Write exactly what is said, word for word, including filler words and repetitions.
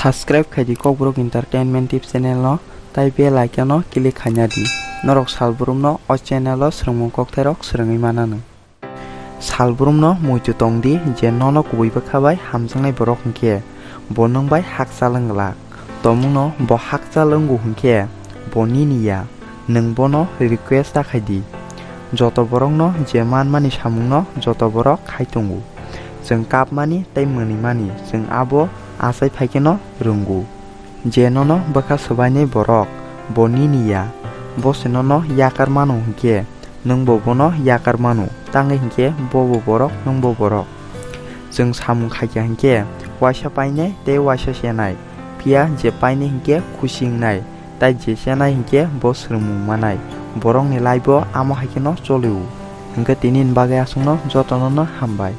Subscribe khaidi Kokborok Entertainment Tip channel no, tai bell icon no click khaina di. Norok salbrum no o channel o swrwngmung kokthairok swrwngwi mananw. Salbrum no muitu tong di je nono kubui bwkha bai hamjaknai borok hwnkhe bo nwng bai hakchal wng glak. Tomung no bo hakchal wngo hwnkhe bo nini ya, nwng bono request ta khai di. Joto borok no je manmani samung no joto borok khai tongo. Chwng kapmani tei mwnwimani chwng abo achai phaikheno rwngo. Je nono bwkha swbainai borok, bo nini ya, bo se nono yakar mano hwnkhe, nwngbo bono yakar mano, tangwi hwnkhe bobo borok, nwngbo borok. Chwng samung khaikha hwnkhe, waisa painai tei waisa chenai, phiya je painai hwnkhe khusi wngnai, tai je chenai hwnkhe bo swrwngmung manai, borokni life-o amo hai kheno choli-o. Hwnkhe tini ni bagwi aswkno jotono no hambai.